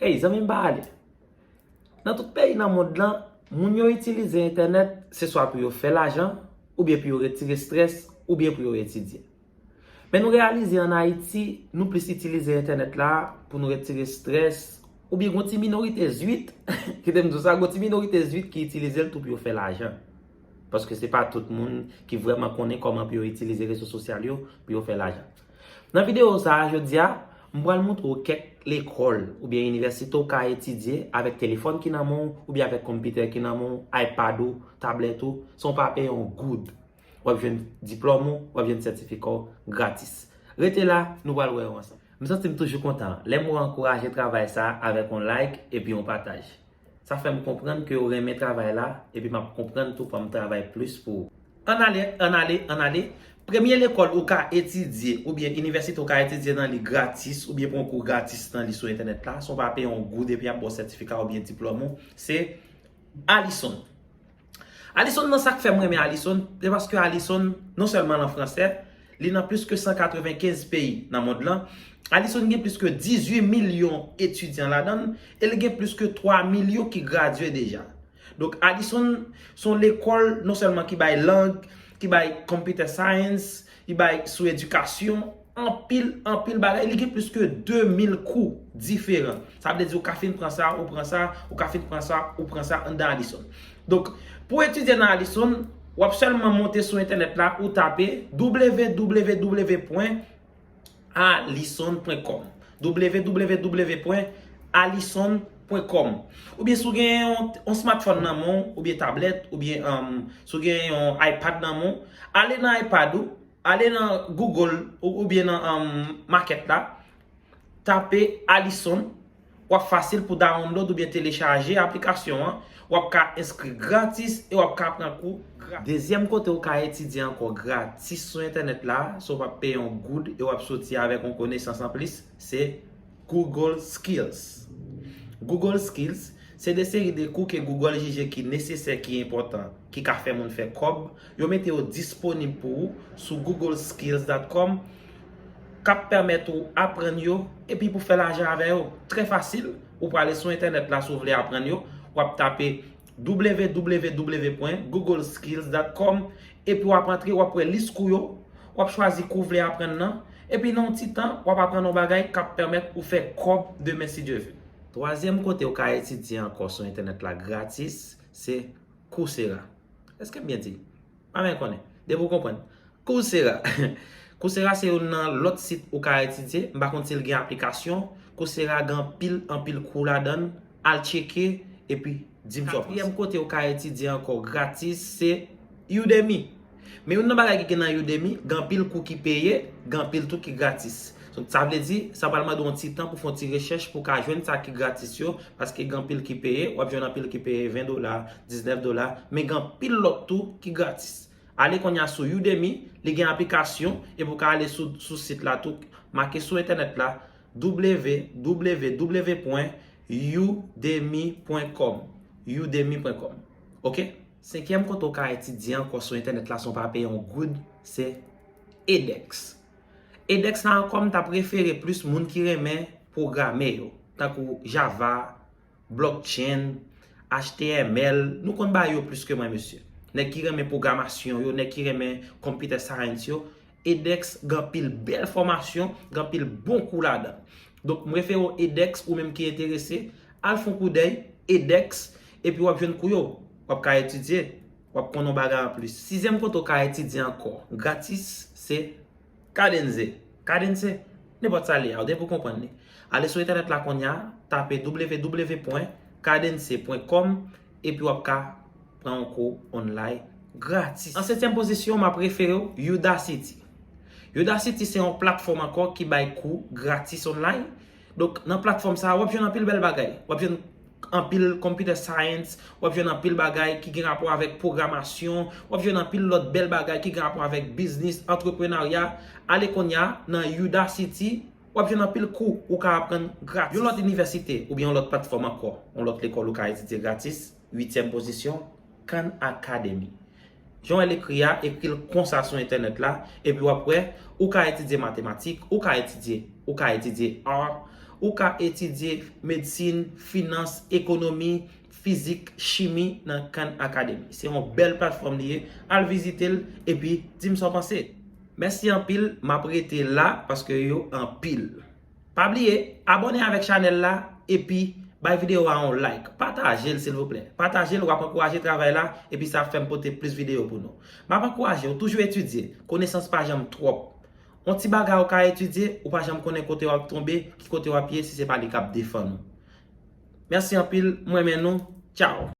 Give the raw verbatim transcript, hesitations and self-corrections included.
Ey, zanmi m, pa ale. Nan tout peyi nan mond lan, moun yo itilize entènèt se swa pou yo fè lajan, oubyen pou yo retire strès, oubyen pou yo etidye. Men nou reyalize ann Ayiti, nou plis itilize entènèt la pou nou retire strès, oubyen gon ti minorite zwit, kite m di w sa, gon ti minorite zwit ki itilize l tou pou yo fè lajan. Paske se pa tout moun ki vrèman konnen kòman pou yo itilize rezo sosyal yo pou yo fè lajan. Nan videyo sa a jodi a, m pral montre w kèk lekòl oubyen inivèsite w ka etidye avèk telefòn ki nan men w oubyen avèk konpitè ki nan men w, iPad ou, tablèt ou, san w pa peye yon goud. W ap jwenn diplòm ou, w ap jwenn sètifika w gratis. Rete la, nou pral wè yo ansanm. M santi m toujou kontan lè m wè w ankouraje travay sa a avèk yon like epi yon pataj. Sa fè m konprann ke w renmen travay la, epi m ap konprann tou pou m travay plis pou ou. Ann ale, ann ale, ann ale. Premye lekòl ou ka etidye, oubyen inivèsite ou ka etidye nan li gratis, oubyen pran kou gratis nan li sou entènèt la, san w pa peye yon goud epi y ap ba w sètifika oubyen diplòm ou, se Alison. Alison nan, sa k fè m renmen Alison, se paske Alison, non sèlman l an fransè, li nan plis ke san katrevenkenz peyi nan mond lan. Alison gen plis ke dizuit milyon etidyan ladan l, e li gen plis ke twa milyon ki gradye deja. Donk, Alison se yon lekòl non sèlman ki bay lang, ki bay computer science, li bay sou edikasyon, anpil, anpil bagay. Li gen plis ke de mil kou diferan. Sa vle di ou ka fin pran sa, ou pran sa, ou ka fin pran sa, ou pran sa anndan Alison. Donk, pou etidye nan Alison, w ap sèlman monte sou entènèt la, ou tape www pwen alison pwen kòm. www pwen alison pwen kòm. Oubyen si w gen yon, yon smartphone nan men w, oubyen tablèt, oubyen, um, si w gen yon iPad nan men w, ale nan iPad ou, ale nan Google ou, oubyen nan, um, makèt la, tape Alison, w ap fasil pou download oubyen telechaje aplikasyon an, w ap ka enskri gratis e w ap ka pran kou gratis. Dezyèm kote w ka etidye ankò gratis sou entènèt la, san w pa peye yon goud e w ap soti avèk yon konesans anplis, se Google Skills. Google Skills, se de seri de kou ke Google jije ki nesesè, ki enpòtan, ki ka fè moun fè kòb. Yo mete yo disponib pou ou sou google skills dot com, k ap pèmèt ou aprann yo, epi pou fè lajan avè yo. Trè fasil, ou prale sou entènèt la si w vle aprann yo, w ap tape www pwen google skills dot com, epi w ap antre, w ap wè lis kou yo, w ap chwazi kou w vle aprann nan, epi nan yon ti tan, w ap aprann yon bagay k ap pèmèt ou fè kòb demen si Dye vle. Twazyèm kote w ka etidye ankò sou entènèt la gratis, se Coursera. Èske m byen di? Pa menm konnen. Depi w konprann. Coursera. Coursera se youn nan lòt sit ou ka etidye. M pa konn si l gen aplikasyon. Coursera gen anpil, anpil kou ladan l. Al tcheke, epi di m sa w panse. Katriyèm kote w ka etidye ankò gratis, se Udemy. Men youn nan bagay ki gen nan Udemy, gen anpil kou ki peye, gen anpil tou ki gratis. Donk, sa vle di, sa pral mande w yon ti tan pou w fè yon ti rechèch pou w ka jwenn sa ki gratis yo, paske gen anpil ki peye, w ap jwenn anpil ki peye ven dola, diznèf dola, men gen anpil lòt tou ki gratis. Ale kounye a sou Udemy, li gen aplikasyon, epi w ka ale sou, sou sit la tou, make sou entènèt la, www pwen udemy pwen com. Udemy pwen com. Oke? Senkyèm kote w ka etidye ankò sou entènèt la san w pa peye yon goud, se edX. edX la ankò, m ta prefere plis moun ki renmen pwograme yo, tankou Java, blockchain, H T M L, nou konn bagay yo plis ke mwen, mesye. Nèg ki renmen pwogramasyon yo, nèg ki renmen computer science yo, edX gen anpil bèl fòmasyon, gen anpil bon kou ladan. Donk, m refere w edX, ou menm ki enterese, al fè yon koudèy, edX, epi w ap jwenn kou yo. W ap ka etidye, w ap konn yon bagay anplis. Sizyèm kote w ka etidye ankò, gratis, se Kadence. Kadence, nenpòt sa l ye a, depi w konprann li. Ale sou entènèt la kounye a, tape www pwen kadence pwen com, epi w ap ka pran yon kou online gratis. An setyèm pozisyon, m ap refere w Udacity. Udacity se yon platfòm ankò ki bay kou gratis online. Donk, nan platfòm sa a, w ap jwenn anpil bèl bagay. W ap jwenn anpil computer science, w ap jwenn anpil bagay ki gen rapò avèk pwogramasyon, w ap jwenn anpil lòt bèl bagay ki gen rapò avèk biznis, antreprenarya. Ale kounye a nan Udacity, w ap jwenn anpil kou ou ka aprann gratis. Yon lòt inivèsite oubyen yon lòt platfòm ankò, yon lòt lekòl ou ka etidye gratis, uityèm pozisyon, Khan Academy. Jan w wè l ekri a, ekri l konsa sou entènèt la, epi w ap wè, ou ka etidye matematik, ou ka etidye, ou ka etidye art, Ou ka etidye medsin, finans, ekonomi, fizik, chimi nan Khan Academy. Se yon bèl platfòm li ye. Al vizite l epi di m sa w panse. Mèsi anpil, m ap rete la paske yo anpil. Pa bliye, abòne avèk chanèl la epi bay videyo a yon like. Pataje l silvouplè. Pataje l, w ap ankouraje travay la epi sa ap fè m pote plis videyo pou nou. M ap ankouraje w toujou etidye. Konesans pa janm twòp. Yon ti bagay ou ka etidye, ou pa janm konnen kote w ap tonbe, ki kote w ap ye si se pa li k ap defann ou. Mèsi anpil, m renmen nou. Tchaw!